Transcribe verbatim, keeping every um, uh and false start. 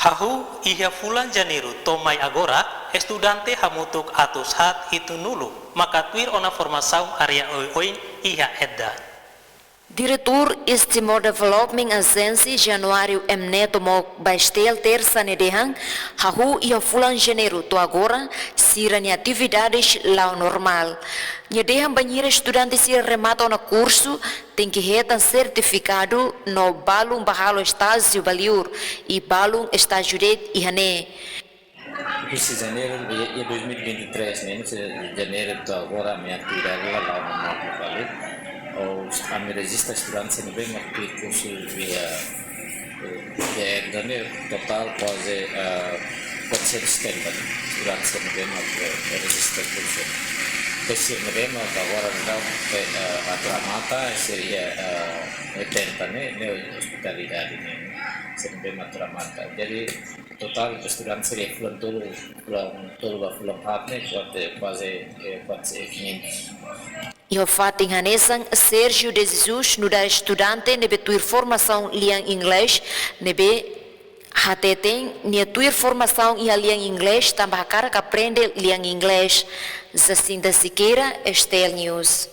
Hahú iha fulan Janeiru to'o mai agora, estudante hamutuk atus haat hitunulu maka tuir ona formasaun área oioin iha Edda. Diretór East Timor Development Agency, Januário M Neto, mós ba STL Tersa ne'e dehan, hahú iha fulan Janeiru to'o agora, sira-nia atividades la'o normál. Nia dehan bainhira estudante sira remata ona kursu, tenke hetan sertifikadu no balun bá halo estájiu ba li'ur, i balun estájiu de'it iha ne'e. Husi Janeiru, iha, iha dois mil e vinte e três ne'e, husi Janeiru to'o agora ami atividade la, la'o normál fali. Ou ami rejista estudante sira ne'ebé mak tuir kursu iha, eh, iha Edda ne'e totál kuaze, ah, quatrocentos e setenta, né? Estudante sira ne'ebé mak, eh, rejista kursu. Depois sira ne'ebé mak agora daudaun, eh, ah, atu remata, seria, ah, oitenta, né? Ne'e ospitalidade, né? Sira ne'ebé mak atu remata. Jadi, totál estudante sira fulan tolu, fulan tolu ba fulan haat ne'e, kuaze, kuaze, eh, kuaze quinhentos. Iha fatin hanesan, Sérgio de Jesus nu'udar estudante ne'ebé tuir formasaun lian Inglés, ne'ebé hateten nia tuir formasaun iha lian Inglés tanba hakarak aprende lian Inglés. Jacinta Sequeira, STL News.